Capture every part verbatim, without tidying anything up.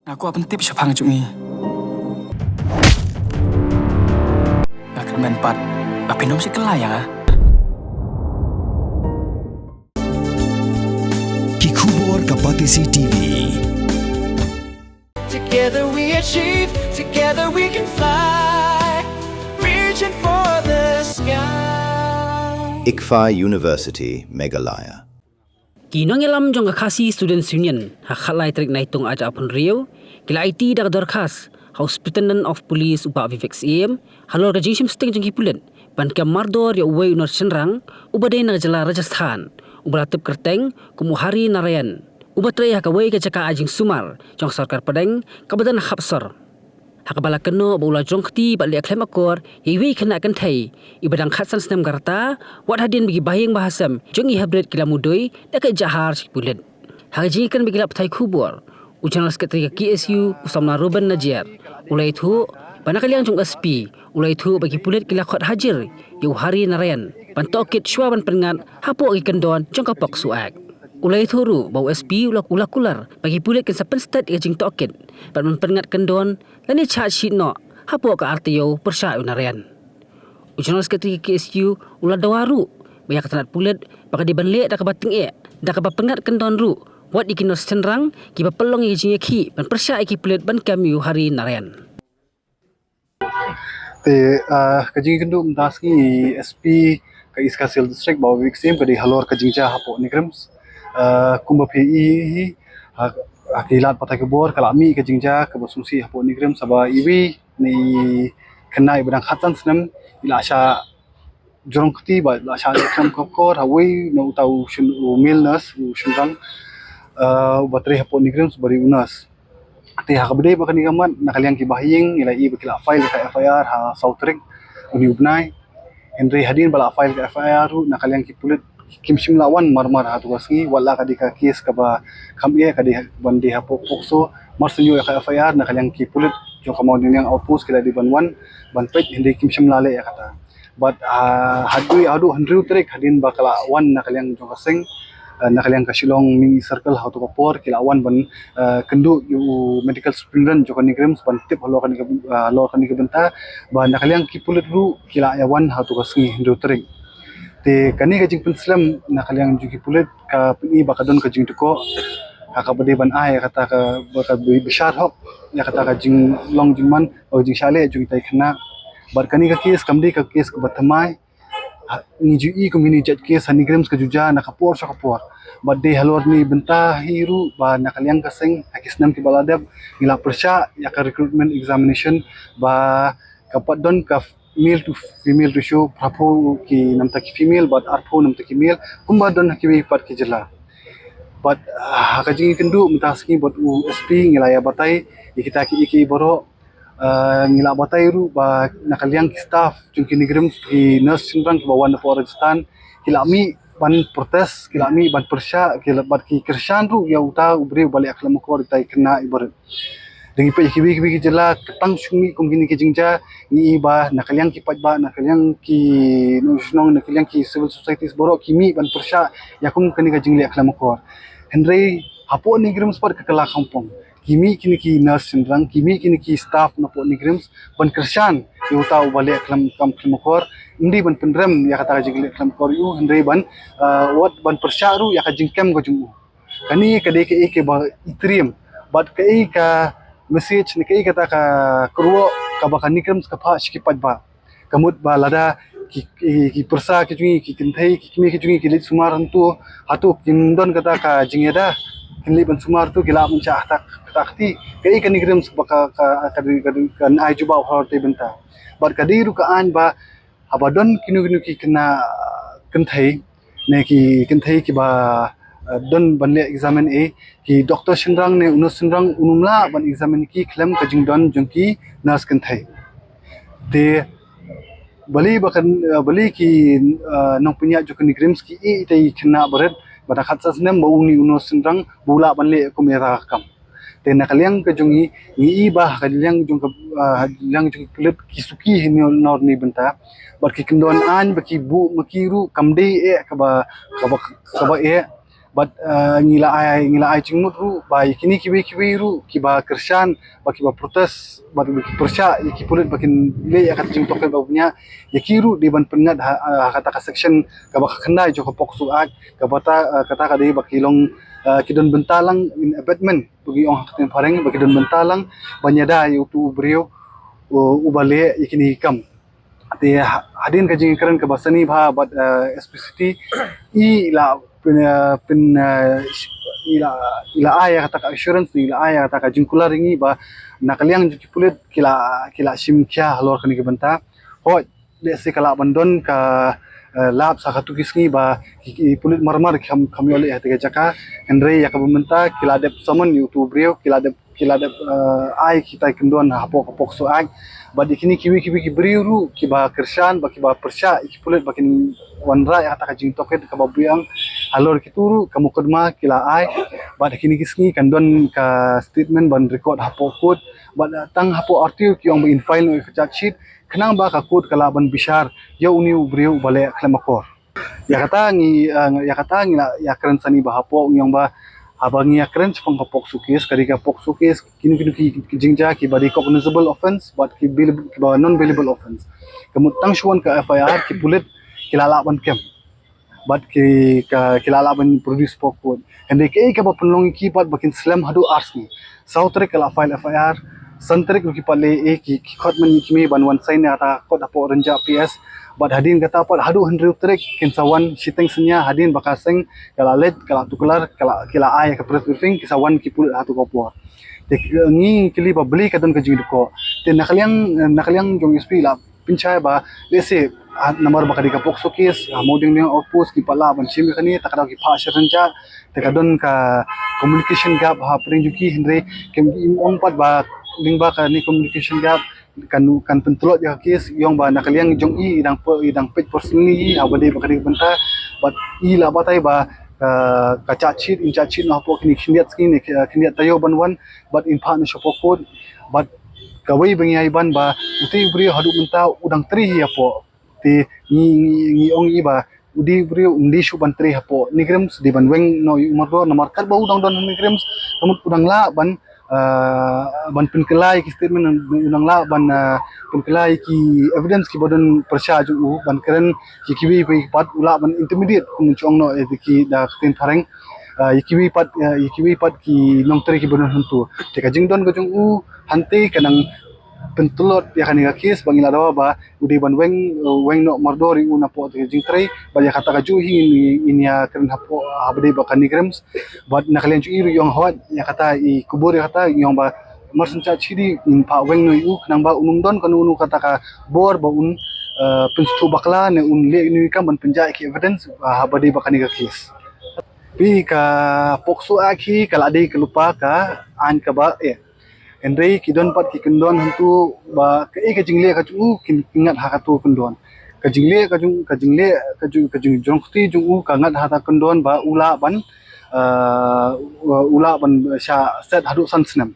Nga kwah pyntip shaphang jong i. Nga kyrmen pat ba phin ym shim kylla ïa nga. Ki khubor ka Batesi T V. Together we achieve, together we can fly. Reaching for the sky. ICFAI University, Meghalaya. Ki nongïalam jong ka Khasi Students Union ha khatlai tarik Naitung arhajar arphew hynriew ki la aiti da ka dorkhas ha u Superintendent of Police u Bah Vivek Syiem halor ka jingshim sting jong ki pulit ban kem mardor ïa uwei u nurse shynrang uba dei na ka jylla Rajasthan uba la tip kyrteng kum u Hari Narayan uba trei ha kawei ka jaka ai jingsumar jong ka sorkar pdeng kaba don ha Khapsor. Ha kaba la kynnoh ba u la jrong kti bad leh khlem akor ïa iwei i khynnah kynthei iba dang khatsan snem ka rta, wat hadien ba ki bahaïing bahasem jong i hapdeng ki la mudui da ka ïa jahar sha ki pulit. Ha ka jingïakren bad ki lad pathai khubor, u General Secretary ka K S U u Samla Reuben Najiar u la ïathuh ba na ka liang jong u S P u la ïathuh ba ki pulit ki la khot hajir ïa u Hari Narayan ban tohkit shuwa ban pynngat hapoh ki kyndon jong ka POCSO Act. U la ïathuh ruh ba u S P u la, u la kular ba ki pulit kin sa pynsted ïa ka jingtohkit bad ban pynngat kyndon lane charge sheet noh hapoh ka ar taïew pyrshah ïa u Narayan. U General Secretary ka K S U u la dawa ruh ba ïa ka tnat pulit ba ka dei ban leh da kaba tyngeh, da kaba pynngat kyndon ruh wat ïa ki nurse shynrang kiba pynlong ïa ka jingïakhih ban pyrshah ïa ki pulit ban kem ïa u Hari Narayan. Te, ah, ka jingïakynduh mynta sngi S P ka East Khasi Hills District Bah Vivek Syiem ka dei halor ka jingjia hapoh NEIGRIHMS. Ah, kumba phi i hi, ha, ha ki lad pathai khubor ka la mih ka jingjia kaba sngewsih hapoh NEIGRIHMS haba iwei na i khynnah iba dang khatsan snem i la shah jrong kti bad la shah leh khlem akor ha uwei na uta u shyn-, u male nurse, u shynrang, ah, uba trei hapoh NEIGRIHMS uba dei u nurse. Te ha kaba dei bad kane ka mat, na ka liang ki bahaïing ngi la i ba ki la file ïa ka F I R ha saw tarik une u bnai. Hynrei hadien ba la file ïa ka F I R ruh na ka liang ki pulit kim shym la wan marmar ha tu ka sngi, wat la ka dei ka case kaba kham eh ka dei ban dei hapoh POCSO. Mar shu ïoh ïa ka F I R na ka liang ki pulit jong ka Mawniang Outpost ki la dei ban wan ban peit, hynrei kim shym la leh ïa kata. Bad, ah, haduh, haduh hynriew tarik hadien ba ka la wan na ka liang jong ka seng, ah, na ka liang ka Shillong Mini Circle ha tu ka por ki la wan ban, ah, kynduh ïa u Medical Superintendent jong ka NEIGRIHMS ban tip halor kane ka, ah, halor kane ka bynta, ba na ka liang ki pulit ruh ki la ïa wan ha tu ka sngi hynriew tarik. Te kane ka jingpynslem na ka liang jong ki pulit ka pyni ba ka don ka jingdukok ha kaba dei ban ai ïa kata ka, ba ka bi-, bishar hok ïa kata ka jinglong jingman, ka jingshah leh jong kita ki khynnah. Bad kane ka case kam dei ka case kaba thymmai. Ha, ngi ju i kum kine ki jait case ha NEIGRIHMS ka ju jia na ka por sha ka por. Bad dei halor kane ka bynta hi ruh ba na ka liang ka seng ha ki snem kiba la dep ngi la pyrshah ïa ka recruitment examination ba ka pat don ka male to female ratio, phraphew ki na bynta ki female bad arphew na bynta ki male, kumba don ha kiwei pat ki jylla. Bad, ah, ha ka jingïakynduh mynta sngi bad u S P ngi la ïa batai ïa kita kiei kiei baroh. Ah, ngi la batai ruh ba na ka liang ki staff jong ki NEIGRIHMS, ki nurse shynrang kiba wan napoh Rajasthan ki la mih ban protest, ki la mih ban pyrshah, ki la, bad ki kyrshan ruh ïa uta u briew ba leh khlem akor ïa kita ki khynnah iba rit. Dang ïa peit ïa kiwei kiwei ki jylla, tang shu mih kum kine ki jingjia, ngi i ba na ka liang ki paidbah, na ka liang ki nongshong shnong, na ka liang ki civil societies baroh ki mih ban pyrshah ïa kum kane ka jingleh khlem akor. Hynrei hapoh NEIGRIHMS pat ka kylla khamtam. Ki mih kine ki nurse shynrang, ki mih kine ki staff napoh NEIGRIHMS ban kyrshan ïa uta uba leh khlem, kam khlem akor, ym dei ban pynrem ïa kata ka jingleh khlem akor ïa u, hynrei ban, ah, wat ban pyrshah ruh ïa ka jingkem ka jong u. Kane ka dei kaei kaba itriem bad kaei ka message ne kaei kata ka kyrwoh kaba ka NEIGRIHMS ka phah sha ki paidbah. Ka mut ba lada ki, ki, ki pyrsa ki jong ngi, ki kynthei, ki kmie ki jong ngi ki leit sumar hangto, hato kin don kata ka jingïada, kin leit ban sumar to, ki lah ban shah ha kata ka kti. Kaei ka NEIGRIHMS ba ka, ka, ka, ka, ka, kan ai jubab halor kata ka bynta. Bad ka dei ruh ka aiñ ba haba don kino kino ki khynnah kynthei ne ki kynthei kiba, eh, don ban leh examine, eh, ki doktor shynrang ne u nurse shynrang un ym lah ban examine ki khlem ka jingdon jong ki nurse kynthei. Te balei ba kan, eh, balei ki, eh, nongpynïaid jong ka NEIGRIHMS ki ïeit ïa ki khynnah barit ba dang khatsan snem ba une u nurse shynrang ba u lah ban leh kum ïa kata ka kam. Te na ka liang ka jong ngi, ngi i ba ha ka liang jong ka, ah, ha liang jong ka pulit ki suki hi nor ni bynta. Bad ki kyndon aiñ ba ki buh ma ki ruh kam dei eh kaba, kaba, kaba eh. Bad, eh, ngi la ai, ngi la ai jingmut ruh ba ïa kine kiwei kiwei ruh kiba kyrshan, ba kiba protest, ba kiba ki pyrshah ïa ki pulit ba kin leh ïa kata jingtohkit ba bniah, ïa ki ruh dei ban pynngat ha, ha kata ka section kaba khyndai jong ka POCSO Act, kaba ta, eh, kata ka dei ba ki long, eh, ki don bynta lang in abetment, ba ngi ong ha ka ktien phareng, ba ki don bynta lang ban ïada ïa uto u briew, u, uba leh ïa kine ki kam. Te ha-, hadien ka jingkren kaba sani bha bad, eh, S P C T, i la pyn, eh, pyn, eh, sh-, i la, i la ai ïa kata ka assurance, i la ai ïa kata ka jingkular ïa ngi ba na ka liang jong ki pulit ki la, ki la shim khia halor kane ka bynta. Hooid, lehse ka lah ban don ka, eh, lapse ha katto ki sngi ba ki, ki pulit marmar ki kham, kham ïoh leh ha kata ka jaka. Hynrei ïa kaba mynta ki la dep summon ïa uto u briew, ki la dep, ki la dep, eh, ai kita ki kyndon hapoh ka POCSO Act. Bad ïa kine kiwei kiwei ki briew ruh kiba kyrshan, ba kiba pyrshah ïa ki pulit ba kin wanrah ïa kata ka jingtohkit kaba biang halor kito ruh ka mukotduma ki la ai. Bad ha kine ki sngi kan don ka statement ban record hapoh court. Bad, eh, tang hapoh R T O ki ong ba in file noh ïa ka charge sheet, khnang ba ka court ka lah ban bishar ïa une u briew uba leh khlem akor. Ïa kata ngi, eh, ïa kata ngi la ïakren sani bha hapoh, ngi ong ba haba ngi ïakren shaphang ka POCSO case, ka dei ka POCSO case, kino kino ki, ki jingjia kiba dei cognizable offence bad ki bail-, kiba non bailable offence. Ka mut tang shu wan ka F I R, ki pulit ki la lah ban kem bad ki, ka, ki la lah ban produce hapoh court. Hynrei kaei kaba pynlong ïa ki pat ba kin slem haduh ar sngi. Saw tarik ka la file F I R, san tarik ruh ki pat leh, eh, ki, ki khot man ïa ki mei ban wan sign ïa kata ka kot hapoh Rynjah P S. Bad hadien kata pat haduh hynriew tarik kin sa wan shiteng synñia hadien ba ka seng ka la leit, ka la tuklar, ka la, ki la ai ka press briefing, ki sa wan ki pulit ha kato ka por. Te, eh, ngi kylli ba balei ka don ka jingdukok. Te na ka liang, eh, na ka liang jong S P la pynshai ba lehse, ah, namar ba ka dei ka POCSO case, ah, Mawdiangdiang outpost ki pat lah ban shim ïa kane, te ka daw ki phah sha Rynjah, te ka don ka communication gap hapdeng jong ki, hynrei kim ong pat ba lyngba kane communication gap kan, kan pyntlot ïa ka case, ïa ong ba na ka liang jong i, i dang pe-, i dang peit personally i ha ba dei ba ka dei ka bynta, bad i la batai ba, ah, ka charge sheet, in charge sheet noh hapoh kine khyndiat sngi ne, ah, khyndiat taïew ban wan, bad in phah noh shapoh court, bad kawei ba ngi ai ban ba uto u briew haduh mynta u dang trei hi hapoh. Te ngi, ngi, ngi ong i ba u dei u briew um dei shuh ban trei hapoh NEIGRIHMS, dei ban weng noh ïa u mardor, namar katba u dang don ha NEIGRIHMS, ka mut u dang lah ban, ah, ban pynkylla ïa ki statement, u dang lah ban, ah, pynkylla ïa ki evidence kiba don pyrshah jong u, ban kren ïa kiwei pat, u lah ban intimidate, kum shu ong noh ïa ki da ka ktien phareng, ah, ïa kiwei pat, ah, ïa kiwei pat ki nongtrei kiba don hangto. Te ka jingdon ka jong u hangtei ka nang pyntlot ïa kane ka case ba ngi la dawa ba u dei ban weng, eh, weng noh mardor ïa u napoh ka jingtrei, bad ïa kata kajuh hi ngin, ngin ïakren hapoh, haba dei ba ka NEIGRIHMS, bad na ka liang jong i ruh ïa ong hooid, ïa kata i kubur ïa kata ïa ong ba mar shen charge sheet ngin phah weng noh ïa u, khnang ba un ym don kano kano kata ka bor ba un, eh, pynsngewthuh bakla ne un leh ïa u kam ban pynjah ïa ki evidence, eh, haba dei ba kane ka case. Phi, ka POCSO Act hi ka la dei ka lypa ka aiñ kaba eh. Hynrei ki don pat ki kyndon hangto ba kaei ka jingleh ka jong u kin, kin ngat ha kato kyndon. Ka jingleh ka jong, ka jingleh ka jong, ka jingjrong kti jong u ka ngat ha kato kyndon ba u lah ban, ah, u lah ban shah set haduh san snem.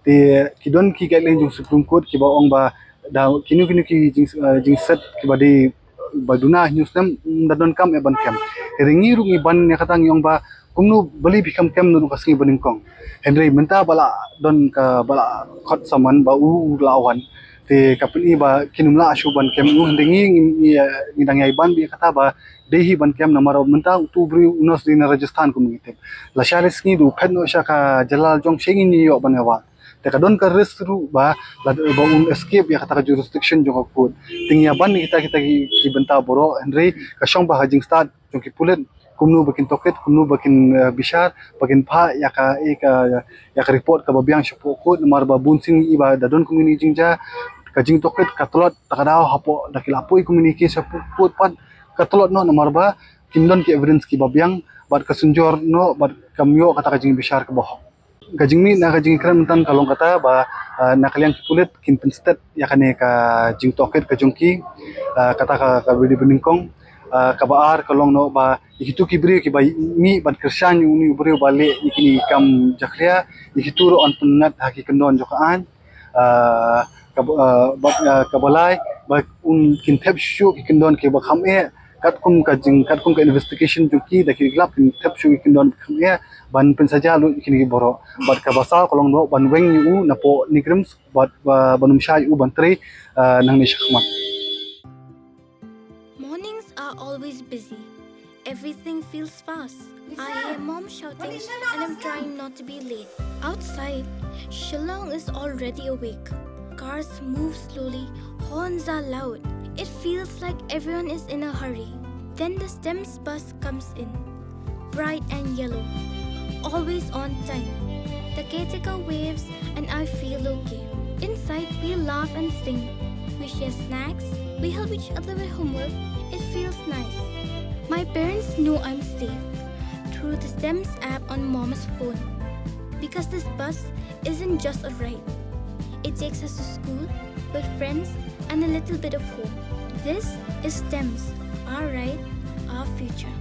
Te ki don ki guideline jong Supreme Court kiba ong ba da kino kino ki jing, ah, jingset kiba dei ba duna hynñiew snem, mm, da donkam eh ban kem. Hynrei ngi ruh ngi ban ïa kata ngi ong ba kumno balei phi kham kem naduh ka sngi banyngkong. Hynrei mynta ba la don ka, ba la khot summon ba u, u la wan. Te ka pyni ba kin ym lah shuh ban kem u, hynrei ngi, ngi, ngi, ngi dang ïai ban beit ïa kata ba dei hi ban kem namar mynta uto u briew u nurse dei na Rajasthan kum ngi tip. Lashai lashisngi da u phet noh sha ka jylla la jong sha ngi ngi ïoh ban ïa wad. Te ka don ka risk ruh ba, la, ba un escape ïa kata ka jurisdiction jong ka court. Te ngi ïa ban kita, kita ki, ki bynta baroh, hynrei ka shong ba ha jingstad jong ki pulit, kumno ba kin tohkit, kumno ba kin, eh, bishar, ba kin phah ïa ka, ïa ka, ïa ka report kaba biang shapoh court, namar ba bun sien ngi i ba da don kumne ki jingjia, ka jingtohkit ka tlot, ta ka daw hapoh, da ki la poi kumne ki case shapoh court pat, ka tlot noh namar ba kim don ki evidence kiba biang, bad ka synjor noh, bad kam ïoh kata ka jingbishar kaba hok. Ka jingmih na ka jingkren mynta ka long kata ba, ah, na ka liang ki pulit kin pynstet ïa kane ka jingtohkit ka jong ki, ah, kata ka, kaba dei banyngkong, ah, kaba ar ka long noh ba ïa kito ki briew kiba mih ban kyrshan ïa une u briew ba leh ïa kine ki kam jakhlia, ïa kito ruh yn pynngat ha ki kyndon jong ka aiñ, ah, kaba, ah, bad, ah, kaba lai ba un kin thep shuh ki kyndon kiba kham eh, Katkum ka jing, katkum ka investigation jong ki, da ki lap kin thep shuh kin don kham eh ban pynsaja lut ïa kine ki baroh. Bad kaba saw ka long noh ban weng ïa u napoh NEIGRIHMS bad ba, ban ym shah ïa u ban trei, eh, nangne shakhmat. Mornings are always busy. Everything feels fast. I hear mom shouting and I'm trying not to be late. Outside, Shillong is already awake. Cars move slowly, horns are loud. It feels like everyone is in a hurry. Then the STEMS bus comes in. Bright and yellow. Always on time. The caretaker waves and I feel okay. Inside, we laugh and sing. We share snacks. We help each other with homework. It feels nice. My parents know I'm safe through the STEMS app on mom's phone. Because this bus isn't just a ride. It takes us to school, with friends, and a little bit of home. This is STEMS, our ride, our future.